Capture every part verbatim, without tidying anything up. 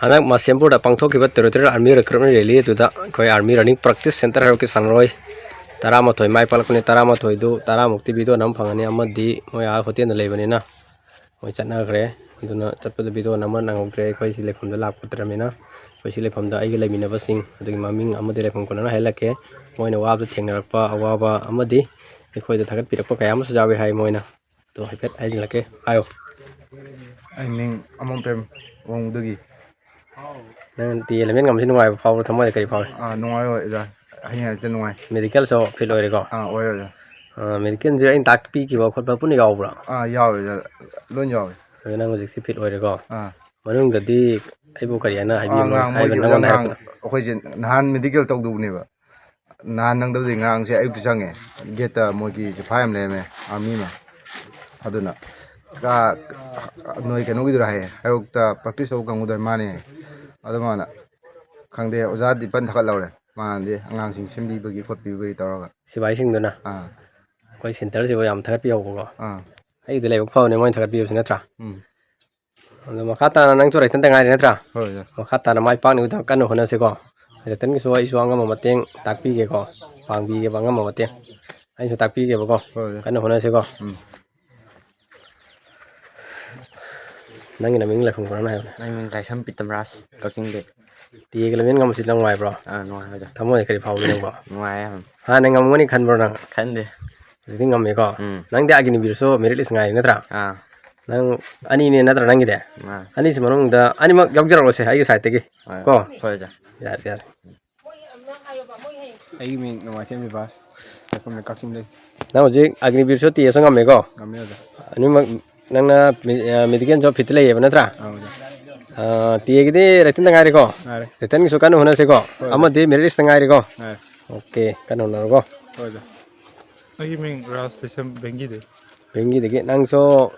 ꯍꯟꯗꯛ ꯃꯁꯦꯝꯄꯨꯔꯗ ꯄꯥꯡꯊꯣꯛꯈꯤꯕ Territorial Army Recruitment Rally ꯑꯗꯨꯗ ꯑꯩꯈꯣꯏ Army Running Practice Center ꯍꯥꯏꯕꯒꯤ ꯁꯥꯟꯅꯔꯣꯏ ꯇꯔꯥꯃꯥꯊꯣꯏ ꯃꯥꯏ ꯄꯥꯛꯂꯛꯄꯅꯤ꯫ ꯇꯔꯥꯃꯥꯊꯣꯏꯗꯨ ꯇꯔꯥꯃꯨꯛꯇꯤ ꯚꯤꯗꯤꯑꯣ ꯅꯝ ꯐꯪꯒꯅꯤ, ꯑꯃꯗꯤ ꯃꯣꯏ ꯑꯥ ꯍꯣꯇꯦꯜꯗ ꯂꯩꯕꯅꯤꯅ ꯃꯣꯏ ꯆꯠꯅꯈ꯭ꯔꯦ꯫ ꯑꯗꯨꯅ ꯆꯠꯄꯗ ꯚꯤꯗꯤꯑꯣ ꯅꯝꯕ ꯅꯪꯍꯧꯗ꯭ꯔꯦ꯫ ꯑꯩꯈꯣꯏ ꯁꯤ ꯂꯩꯐꯝꯗ ꯂꯥꯛꯄꯗ꯭ꯔꯃꯤꯅ ꯑꯩꯈꯣꯏ ꯁꯤ ꯂꯩꯐꯝꯗ ꯑꯩꯒ ꯂꯩꯃꯤꯟꯅꯕꯁꯤꯡ ꯑꯗꯨꯒꯤ ꯃꯃꯤꯡ ꯑꯃꯗꯤ ꯂꯩꯐꯝ ꯀꯣꯟꯅꯅ ꯍꯥꯏꯍꯜꯂꯛꯀꯦ꯫ ꯃꯣꯏꯅ ꯋꯥꯕꯗ ꯊꯦꯡꯅꯔꯛꯄ ꯑꯋꯥꯕ ꯑꯃꯗꯤ ꯑꯩꯈꯣꯏꯗ ꯊꯥꯒꯠꯄꯤꯔꯛꯄ ꯀꯌꯥ ꯑꯃꯁꯨ ꯌꯥꯎꯏ ꯍꯥꯏ꯫ ꯃꯣꯏꯅ ꯑꯗꯣ ꯍꯥꯏꯐꯦꯠ ꯍꯥꯏꯖꯤꯜꯂꯛꯀꯦ, ꯍꯥꯏꯌꯣ꯫ ꯑꯩ ꯃꯤꯡ ꯑꯃꯣꯝꯄ꯭ꯔꯦꯝ ꯋꯥꯉꯨꯗꯒꯤ꯫ ꯅꯪ ꯇꯤ ꯑꯦꯜ ꯑꯦꯝ ꯑꯦꯟ ꯉꯝꯕꯁꯤ ꯅꯨꯡꯉꯥꯏꯕ ꯐꯥꯎꯕ꯭ꯔꯣ? ꯊꯃꯣꯏꯗ ꯀꯔꯤ ꯐꯥꯎꯏ? ꯑꯥ, ꯅꯨꯡꯉꯥꯏ, ꯑꯣꯏ, ꯑꯣꯖꯥ꯫ ꯍꯌꯦꯡ ꯍꯦꯛꯇ ꯅꯨꯡꯉꯥꯏ꯫ ꯃꯦꯗꯤꯀꯦꯜꯁꯨ ꯐꯤꯠ ꯑꯣꯏꯔꯦꯀꯣ? ꯑꯥ, ꯑꯣꯏꯔꯦ, ꯑꯣꯖꯥ꯫ ꯑꯥ, ꯃꯦꯗꯤꯀꯦꯜꯁꯦ ꯑꯩꯅ ꯇꯥꯛꯄꯤꯈꯤꯕ ꯈꯣꯠꯄ ꯄꯨꯟꯅ ꯌꯥꯎꯕ꯭ꯔꯥ? ꯑꯥ, ꯌꯥꯎꯔꯦ, ꯑꯣꯖꯥ꯫ ꯂꯣꯏ ꯌꯥꯎꯔꯦ꯫ ꯑꯗꯨ ꯅꯪ ꯍꯧꯖꯤꯛꯁꯤ ꯐꯤꯠ ꯑꯣꯏꯔꯦꯀꯣ? ꯑꯥ꯫ ꯃꯅꯨꯡꯗꯗꯤ ꯑꯩꯕꯨ ꯀꯔꯤ ꯍꯥꯏꯅ ꯑꯥ, ꯍꯥꯏꯕꯤꯕꯅꯣ? ꯑꯉꯥꯡ, ꯍꯥꯏꯕ ꯃꯣꯏꯒꯤ ꯑꯣꯖꯥ ꯅꯪꯉꯣꯟꯗ ꯑꯉꯥꯡ ꯍꯥꯏꯔꯛꯄꯗꯣ? ꯑꯩꯈꯣꯏꯁꯦ ꯅꯍꯥꯟ ꯃꯦꯗꯤꯀꯦꯜ ꯇꯧꯗꯧꯕꯅꯦꯕ꯫ ꯅꯍꯥꯟ ꯅꯪꯗꯕꯗꯤ ꯉꯔꯥꯡꯁꯦ ꯑꯌꯨꯛꯇ ꯆꯪꯉꯦ꯫ ꯒꯦꯠꯇ ꯃꯣꯏꯒꯤ ꯁꯤꯐꯥꯏ ꯑꯃ ꯂꯩꯔꯝꯃꯦ, ꯑꯥꯔꯃꯤ ꯑꯃ꯫ ꯑꯗꯨꯅ, "ꯀꯥ-, ꯅꯣꯏ ꯀꯩꯅꯣꯒꯤꯗꯨꯔꯥ?" ꯍꯥꯏꯌꯦ, "ꯑꯌꯨꯛꯇ ꯄ꯭ꯔꯦꯛꯇꯤꯁ ꯇꯧꯕ ꯀꯥꯡꯕꯨꯗꯨꯔꯥ?" "ꯃꯥꯅꯦ"꯫ ꯑꯗꯨ ꯃꯥꯅ, "ꯈꯪꯗꯦ, ꯑꯣꯖꯥ ꯗꯤꯄꯟ ꯊꯥꯒꯠꯍꯧꯔꯦ꯫ ꯃꯥꯅꯗꯤ ꯑꯉꯥꯡꯁꯤꯡ ꯁꯦꯝꯕꯤꯕꯒꯤ ꯈꯣꯠꯄꯤꯕꯒꯤ ꯇꯧꯔꯒ"꯫ ꯁꯤꯐꯥꯏꯁꯤꯡꯗꯨꯅ ꯑꯥ꯫ ꯑꯩꯈꯣꯏ ꯁꯦꯟꯇꯔꯁꯤꯕꯨ ꯌꯥꯝ ꯊꯥꯒꯠꯄꯤꯍꯧꯕꯀꯣ꯫ ꯑꯥ꯫ ꯑꯩꯒꯤꯗꯤ ꯂꯥꯏꯕꯛ ꯐꯕꯅꯦ ꯃꯣꯏꯅ ꯊꯥꯒꯠꯄꯤꯕꯁꯤ, ꯅꯠꯇ꯭ꯔꯥ? ꯎꯝ꯫ ꯑꯗꯣ ꯃꯈꯥ ꯇꯥꯅ ꯅꯪꯁꯨ ꯔꯥꯏꯇꯟꯗ ꯉꯥꯏꯔꯦ, ꯅꯠꯇ꯭ꯔꯥ? ꯍꯣꯏ, ꯑꯣꯖꯥ꯫ ꯃꯈꯥ ꯇꯥꯅ ꯃꯥꯏ ꯄꯥꯛꯅꯕꯒꯤꯗꯃꯛ ꯀꯟꯅ ꯍꯣꯠꯅꯁꯤꯀꯣ꯫ ꯔꯥꯏꯇꯟꯒꯤꯁꯨ ꯑꯩꯁꯨ ꯑꯉꯝꯕ ꯃꯇꯦꯡ ꯇꯥꯛꯄꯤꯒꯦꯀꯣ, ꯄꯥꯡꯕꯤꯒꯦꯕ ꯑꯉꯝꯕ ꯃꯇꯦꯡ꯫ ꯑꯩꯁꯨ ꯇꯥꯛꯄꯤꯒꯦꯕꯀꯣ꯫ ꯍꯣꯏ, ꯑꯣꯖꯥ꯫ ꯀꯟꯅ ꯍꯣꯠꯅꯁꯤꯀꯣ꯫ ꯎꯝ꯫ ꯅꯪꯒꯤ ꯅꯃꯤꯡ ꯂꯩꯐꯝ ꯈꯪꯅ ꯍꯥꯏꯌꯨꯅꯦ꯫ ꯑꯩ ꯃꯤꯡ ꯂꯥꯏꯁ꯭ꯔꯝ ꯄꯤꯇꯝꯔꯥꯖ, ꯀꯛꯆꯤꯡꯗꯩ꯫ ꯇꯤ ꯑꯦꯒꯤ ꯂꯝꯖꯦꯟ ꯉꯝꯕꯁꯤ ꯅꯪ ꯅꯨꯡꯉꯥꯏꯕ꯭ꯔꯣ? ꯑꯥ, ꯅꯨꯡꯉꯥꯏ, ꯑꯣꯖꯥ꯫ ꯊꯃꯣꯏꯗ ꯀꯔꯤ ꯐꯥꯎꯒꯦ ꯅꯪꯕꯣ? ꯅꯨꯡꯉꯥꯏ ꯌꯥꯝ꯫ ꯍꯥꯟꯅ ꯉꯝꯒꯅꯤ ꯈꯟꯕ꯭ꯔꯣ ꯅꯪ? ꯈꯟꯗꯦ꯫ ꯍꯧꯖꯤꯛꯇꯤ ꯉꯝꯃꯦꯀꯣ? ꯎꯝ꯫ ꯅꯪꯗꯤ ꯑꯒꯅꯤꯕꯤꯔꯁꯨ ꯃꯦꯔꯤꯠ ꯂꯤꯁ ꯉꯥꯏꯔꯤ ꯅꯠꯇ꯭ꯔꯥ? ꯑꯥ꯫ ꯅꯪ ꯑꯅꯤꯅꯦ ꯅꯠꯇ꯭ꯔꯥ ꯅꯪꯒꯤꯗꯤ? ꯑꯥ꯫ ꯑꯅꯤꯁꯤ ꯃꯅꯨꯡꯗ ꯑꯅꯤꯃꯛ ꯌꯥꯎꯖꯔꯛꯂꯣꯁꯦ ꯑꯩꯒꯤ ꯁꯥꯏꯠꯇꯒꯤ꯫ ꯍꯣꯏ꯫ ꯀꯣ? ꯍꯣꯏ, ꯑꯣꯖꯥ꯫ ꯌꯥꯔꯦ, ꯌꯥꯔꯦ꯫ ꯑꯩꯒꯤ ꯃꯤꯡ ꯅꯣꯡꯃꯥꯏꯊꯦꯝ ꯕꯤꯕꯥꯁ, ꯂꯩꯐꯝꯅ ꯀꯛꯆꯤꯡꯗꯩ꯫ ꯅꯪ ꯍꯧꯖꯤꯛ ꯑꯒꯅꯤꯕꯤꯔꯁꯨ ꯇꯤ ꯑꯦꯁꯨ ꯉꯝꯃꯦꯀꯣ? ꯉꯝꯃꯦ, ꯑꯣꯖꯥ꯫ ꯑꯅꯤꯃꯛ ꯅꯪꯅ ꯃꯦ-, ꯑ, ꯃꯦꯗꯤꯀꯦꯜꯁꯨ ꯐꯤꯠꯇ ꯂꯩꯌꯦꯕ ꯅꯠꯇ꯭ꯔꯥ? ꯑꯥ, ꯑꯣꯖꯥ꯫ ꯑ, ꯇꯤ ꯑꯦꯒꯤꯗꯤ ꯔꯥꯏꯇꯟꯗ ꯉꯥꯏꯔꯦꯀꯣ? ꯉꯥꯏꯔꯦ꯫ ꯔꯥꯏꯇꯟꯒꯤꯁꯨ ꯀꯟꯅ ꯍꯣꯠꯅꯁꯤꯀꯣ? ꯍꯣꯏ, ꯑꯣꯖꯥ꯫ ꯑꯃꯗꯤ ꯃꯦꯔꯤꯠ ꯂꯤꯁꯇ ꯉꯥꯏꯔꯦꯀꯣ? ꯉꯥꯏꯔꯦ꯫ ꯑꯣꯀꯦ, ꯀꯟꯅ ꯍꯣꯠꯅꯔꯣꯀꯣ꯫ ꯍꯣꯏ, ꯑꯣꯖꯥ꯫ ꯑꯩꯒꯤ ꯃꯤꯡ ꯔꯥꯖ ꯂꯩꯁꯝ ꯕꯦꯡꯒꯤꯗꯩ꯫ ꯕꯦꯡꯒꯤꯗꯒꯤ꯫ ꯅꯪꯁꯨ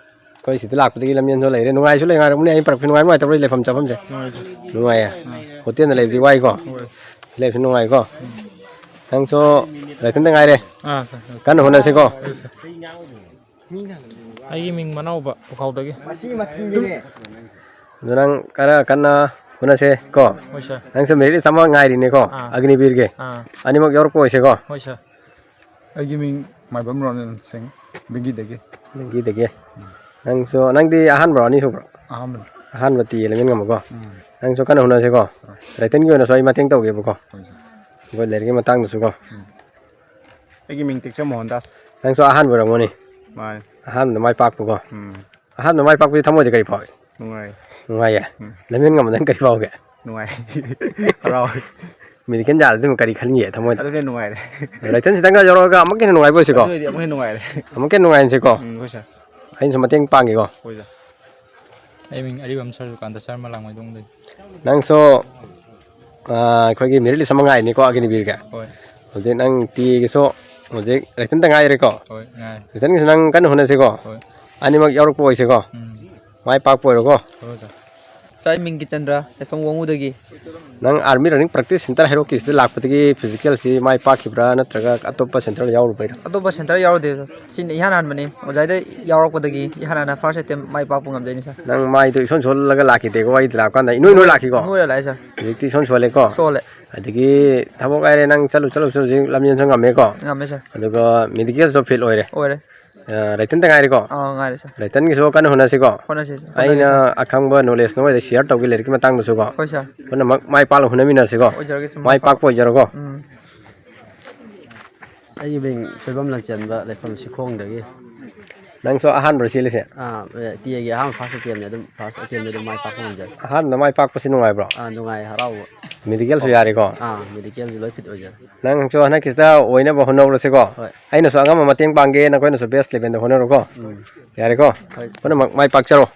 ꯑꯩꯈꯣꯏ ꯁꯤꯗ ꯂꯥꯛꯄꯗꯒꯤ ꯂꯝꯖꯦꯟꯁꯨ ꯂꯩꯔꯦ꯫ ꯅꯨꯡꯉꯥꯏꯁꯨ ꯂꯩ, ꯅꯨꯡꯉꯥꯏꯔꯝꯒꯅꯤ꯫ ꯑꯩ ꯄꯔꯐ꯭ꯌꯨꯝ ꯅꯨꯡꯉꯥꯏꯕ ꯅꯨꯡꯉꯥꯏꯇꯕ꯭ꯔꯣ? ꯑꯩ ꯂꯩꯐꯝ ꯆꯥꯐꯝꯁꯦ? ꯅꯨꯡꯉꯥꯏ, ꯑꯣꯖꯥ꯫ ꯅꯨꯡꯉꯥꯏꯌꯦ? ꯑꯥ꯫ ꯍꯣꯇꯦꯜꯗ ꯂꯩꯕꯗꯤ ꯋꯥꯏꯀꯣ? ꯍꯣꯏ꯫ ꯂꯩꯕꯁꯨ ꯅꯨꯡꯉꯥꯏꯀꯣ? ꯎꯝ꯫ ꯅꯪꯁꯨ ꯔꯥꯏꯇꯟꯗ ꯉꯥꯏꯔꯦ꯫ ꯑꯥ, ꯁꯥꯔ꯫ ꯀꯟꯅ ꯍꯣꯠꯅꯁꯤꯀꯣ꯫ ꯍꯣꯏ, ꯁꯥꯔ꯫ ꯑꯩꯒꯤ ꯃꯤꯡ ꯃꯅꯥꯎꯕ, ꯄꯨꯈꯥꯎꯗꯒꯤ꯫ ꯑꯗꯨ ꯅꯪ ꯈꯔ ꯀꯟꯅ ꯍꯣꯠꯅꯁꯦ ꯀꯣ꯫ ꯍꯣꯏ ꯁꯥꯔ꯫ ꯅꯪꯁꯨ ꯃꯦꯔꯤꯠ ꯂꯤꯁ ꯑꯃ ꯉꯥꯏꯔꯤꯅꯦꯀꯣ꯫ ꯑꯥ꯫ ꯑꯒꯅꯤꯕꯤꯔꯒꯤ꯫ ꯑꯥ꯫ ꯑꯅꯤꯃꯛ ꯌꯥꯎꯔꯛꯄ ꯑꯣꯏꯁꯦꯀꯣ꯫ ꯍꯣꯏ ꯁꯥꯔ꯫ ꯑꯩꯒꯤ ꯃꯤꯡ ꯃꯥꯏꯕꯝ ꯔꯣꯅꯦꯟ ꯁꯤꯡ, ꯕꯤꯒꯤꯗꯒꯤ꯫ ꯅꯪꯒꯤꯗꯒꯤ꯫ ꯅꯪꯁꯨ, ꯅꯪꯗꯤ ꯑꯍꯥꯟꯕ꯭ꯔꯣ, ꯑꯅꯤꯁꯨꯕ꯭ꯔꯣ? ꯑꯍꯥꯟꯕꯅꯤ꯫ ꯑꯍꯥꯟꯕ ꯇꯤ ꯂꯩꯃꯤꯟ ꯉꯝꯃꯀꯣ꯫ ꯎꯝ꯫ ꯅꯪꯁꯨ ꯀꯟꯅ ꯍꯣꯠꯅꯁꯤꯀꯣ꯫ ꯔꯥꯏꯇꯟꯒꯤ ꯑꯣꯏꯅꯁꯨ ꯑꯩ ꯃꯇꯦꯡ ꯇꯧꯒꯦꯕꯀꯣ꯫ ꯍꯣꯏ ꯁꯥꯔ꯫ ꯑꯩꯈꯣꯏ ꯂꯥꯏꯔꯤꯛꯀꯤ ꯃꯇꯥꯡꯗꯁꯨꯀꯣ꯫ ꯑꯩꯒꯤ ꯃꯤꯡ ꯇꯦꯛꯆꯝ ꯃꯣꯍꯟ ꯗꯥꯁ꯫ ꯅꯪꯁꯨ ꯑꯍꯥꯟꯕ ꯑꯣꯏꯔꯝꯒꯅꯤ꯫ ꯃꯥꯅꯤ꯫ ꯑꯍꯥꯟꯕꯗ ꯃꯥꯏ ꯄꯥꯛꯄꯀꯣ꯫ ꯎꯝ꯫ ꯑꯍꯥꯟꯕ ꯃꯥꯏ ꯄꯥꯛꯄꯁꯤ ꯊꯃꯣꯏꯗ ꯀꯔꯤ ꯐꯥꯎꯏ? ꯅꯨꯡꯉꯥꯏ꯫ ꯅꯨꯡꯉꯥꯏꯌꯦ꯫ ꯎꯝ꯫ ꯂꯩꯃꯤꯟ ꯉꯝꯕꯗꯪ ꯀꯔꯤ ꯐꯥꯎꯒꯦ? ꯅꯨꯡꯉꯥꯏ꯫ ꯍꯔꯥꯎꯋꯦ꯫ ꯃꯦꯗꯤꯀꯦꯜ ꯌꯥꯜꯂꯗꯤ ꯑꯃꯨꯛ ꯀꯔꯤ ꯈꯟꯒꯦ ꯊꯃꯣꯏꯗ? ꯑꯗꯨꯅ ꯅꯨꯡꯉꯥꯏꯔꯦ꯫ ꯔꯥꯏꯇꯟ ꯈꯤꯇꯪꯒ ꯌꯧꯔꯛꯑꯒ ꯑꯃꯨꯛꯀ ꯍꯦꯟꯅ ꯅꯨꯡꯉꯥꯏꯕ ꯑꯣꯏꯁꯤꯀꯣ꯫ ꯑꯗꯨ ꯑꯣꯏꯔꯗꯤ ꯑꯃꯨꯛ ꯍꯦꯟꯅ ꯅꯨꯡꯉꯥꯏꯔꯦ꯫ ꯑꯃꯨꯛꯀ ꯍꯦꯟꯅ ꯅꯨꯡꯉꯥꯏꯍꯟꯁꯤꯀꯣ꯫ ꯎꯝ, ꯍꯣꯏ ꯁꯥꯔ꯫ ꯑꯩꯅꯁꯨ ꯃꯇꯦꯡ ꯄꯥꯡꯒꯦꯀꯣ꯫ ꯍꯣꯏ ꯁꯥꯔ꯫ ꯑꯩ ꯃꯤꯡ ꯑꯔꯤꯕꯝ ꯁꯔꯖꯨꯀꯥꯟꯇ, ꯁꯥꯔ, ꯃꯂꯥꯡꯃꯩꯗꯣꯡꯗꯒꯤ꯫ ꯅꯪꯁꯨ, ꯑꯥ, ꯑꯩꯈꯣꯏꯒꯤ ꯃꯦꯔꯤꯠ ꯂꯤꯁ ꯑꯃ ꯉꯥꯏꯔꯤꯅꯤꯀꯣ, ꯑꯒꯅꯤꯕꯤꯔꯒ꯫ ꯍꯣꯏ꯫ ꯍꯧꯖꯤꯛ ꯅꯪ ꯇꯤꯒꯤꯁꯨ ꯍꯧꯖꯤꯛ ꯔꯥꯏꯇꯟꯇ ꯉꯥꯏꯔꯦꯀꯣ꯫ ꯍꯣꯏ, ꯉꯥꯏ꯫ ꯔꯥꯏꯇꯟꯒꯤꯁꯨ ꯅꯪ ꯀꯟꯅ ꯍꯣꯠꯅꯁꯤꯀꯣ꯫ ꯍꯣꯏ꯫ ꯑꯅꯤꯃꯛ ꯌꯥꯎꯔꯛꯄ ꯑꯣꯏꯁꯤꯀꯣ꯫ ꯎꯝ꯫ ꯃꯥꯏ ꯄꯥꯛꯄ ꯑꯣꯏꯔꯣꯀꯣ꯫ ꯍꯣꯏ, ꯁꯥꯔ꯫ ꯁꯥꯔ, ꯑꯩ ꯃꯤꯡ ꯒꯤꯇꯦꯟꯗ꯭ꯔ, ꯂꯩꯐꯝ ꯋꯥꯉꯨꯗꯒꯤ꯫ ꯅꯪ ꯑꯥꯔꯃꯤ ꯔꯟꯅꯤꯡ ꯄ꯭ꯔꯦꯛꯇꯤꯁ ꯁꯦꯟꯇꯔ ꯍꯩꯔꯣꯛꯀꯤꯁꯤꯗ ꯂꯥꯛꯄꯗꯒꯤ ꯐꯤꯖꯤꯀꯦꯜꯁꯤ ꯃꯥꯏ ꯄꯥꯛꯈꯤꯕ꯭ꯔꯥ, ꯅꯠꯇ꯭ꯔꯒ ꯑꯇꯣꯞꯄ ꯁꯦꯟꯇꯔ ꯌꯥꯎꯔꯨꯕꯩꯔꯥ? ꯑꯇꯣꯞꯄ ꯁꯦꯟꯇꯔ ꯌꯥꯎꯔꯨꯗꯦ, ꯁꯥꯔ꯫ ꯁꯤꯅ ꯏꯍꯥꯟ ꯍꯥꯟꯕꯅꯤ꯫ ꯑꯣꯖꯥꯗ ꯌꯥꯎꯔꯛꯄꯗꯒꯤ ꯏꯍꯥꯟ ꯍꯥꯟꯅ ꯐꯥꯔꯁ ꯑꯦꯇꯦꯝ ꯃꯥꯏ ꯄꯥꯛꯄ ꯉꯝꯖꯩꯅꯤ, ꯁꯥꯔ꯫ ꯅꯪ ꯃꯥꯏꯗꯣ ꯏꯁꯣꯟ ꯁꯣꯜꯂꯒ ꯂꯥꯛꯈꯤꯗꯦꯀꯣ, ꯑꯩ ꯂꯥꯛꯄ ꯀꯥꯟꯗ ꯏꯅꯣꯏ ꯅꯣꯏ ꯂꯥꯛꯈꯤꯀꯣ꯫ ꯅꯣꯏꯔ ꯂꯥꯛꯑꯦ, ꯁꯥꯔ꯫ ꯍꯧꯖꯤꯛꯇꯤ ꯏꯁꯣꯟ ꯁꯣꯜꯂꯦꯀꯣ꯫ ꯁꯣꯜꯂꯦ꯫ ꯑꯗꯒꯤ ꯊꯕꯛ ꯍꯥꯏꯔꯦ, ꯅꯪ ꯆꯠꯂꯨ ꯆꯠꯂꯨ ꯆꯠꯂꯨ, ꯍꯧꯖꯤꯛ ꯂꯝꯖꯦꯟꯁꯨ ꯉꯝꯃꯦꯀꯣ꯫ ꯉꯝꯃꯦ, ꯁꯥꯔ꯫ ꯑꯗꯨꯒ ꯃꯦꯗꯤꯀꯦꯜꯁꯨ ꯐꯤꯠ ꯑꯣꯏꯔꯦ꯫ ꯑꯣꯏꯔꯦ꯫ ꯑ, ꯔꯥꯏꯇꯟꯇ ꯉꯥꯏꯔꯦꯀꯣ꯫ ꯑꯥ, ꯉꯥꯏꯔꯦ, ꯁꯥꯔ꯫ ꯔꯥꯏꯇꯟꯒꯤꯁꯨ ꯀꯟꯅ ꯍꯣꯠꯅꯁꯤꯀꯣ꯫ ꯍꯣꯠꯅꯁꯤ, ꯁꯥꯔ꯫ ꯑꯩꯅ ꯍꯣꯠꯅꯁꯤ, ꯁꯥꯔ꯫ ꯑꯈꯪꯕ ꯅꯣꯂꯦꯖ ꯅꯉꯣꯟꯗ ꯁꯤꯌꯔ ꯇꯧꯒꯦ ꯂꯥꯏꯔꯤꯛꯀꯤ ꯃꯇꯥꯡꯗꯁꯨꯀꯣ꯫ ꯍꯣꯏ, ꯁꯥꯔ꯫ ꯄꯨꯝꯅꯃꯛ ꯃꯥꯏ ꯄꯥꯛꯅ ꯍꯣꯠꯅꯃꯤꯟꯅꯁꯤꯀꯣ꯫ ꯑꯣꯏꯖꯔꯒꯦ, ꯁꯥꯔ꯫ ꯃꯥꯏ ꯄꯥꯛꯄ ꯑꯣꯏꯖꯔꯣꯀꯣ꯫ ꯎꯝ꯫ ꯑꯩꯒꯤ ꯃꯤꯡ ꯁꯣꯏꯕꯝ ꯂꯟꯆꯦꯟꯕ, ꯂꯩꯐꯝ ꯁꯤꯈꯣꯡꯗꯒꯤ꯫ ꯅꯪꯁꯨ ꯑꯍꯥꯟꯕꯔꯣ ꯆꯦꯜꯂꯤꯁꯦ? ꯑꯥ, ꯇꯤ ꯑꯦꯒꯤ ꯑꯍꯥꯟꯕ ꯐꯥꯔꯁ ꯑꯦꯇꯦꯝꯅꯦ, ꯑꯗꯨꯝ ꯐꯥꯔꯁ ꯑꯦꯇꯦꯝꯗ ꯑꯗꯨꯝ ꯃꯥꯏ ꯄꯥꯛꯄ ꯉꯝꯖꯔꯦ꯫ ꯑꯍꯥꯟꯕꯗ ꯃꯥꯏ ꯄꯥꯛꯄꯁꯤ ꯅꯨꯡꯉꯥꯏꯕ꯭ꯔꯣ? ꯑꯥ, ꯅꯨꯡꯉꯥꯏ, ꯍꯔꯥꯎꯕ꯫ ꯃꯦꯗꯤꯀꯦꯜꯁꯨ ꯌꯥꯔꯦꯀꯣ꯫ ꯑꯥ, ꯃꯦꯗꯤꯀꯦꯜꯁꯨ ꯂꯣꯏ ꯐꯤꯠ ꯑꯣꯏꯖꯔꯦ꯫ ꯅꯪꯁꯨ ꯍꯟꯗꯛꯀꯤꯁꯤꯗ ꯑꯣꯏꯅꯕ ꯍꯣꯠꯅꯍꯧꯔꯁꯤꯀꯣ꯫ ꯍꯣꯏ꯫ ꯑꯩꯅꯁꯨ ꯑꯉꯝꯕ ꯃꯇꯦꯡ ꯄꯥꯡꯒꯦ, ꯅꯈꯣꯏꯅꯁꯨ ꯕꯦꯁ ꯂꯦꯚꯦꯜꯗ ꯍꯣꯠꯅꯔꯣꯀꯣ꯫ ꯎꯝ꯫ ꯌꯥꯔꯦꯀꯣ? ꯍꯣꯏ꯫ ꯄꯨꯝꯅꯃꯛ ꯃꯥꯏ ꯄꯥꯛꯆꯔꯣ꯫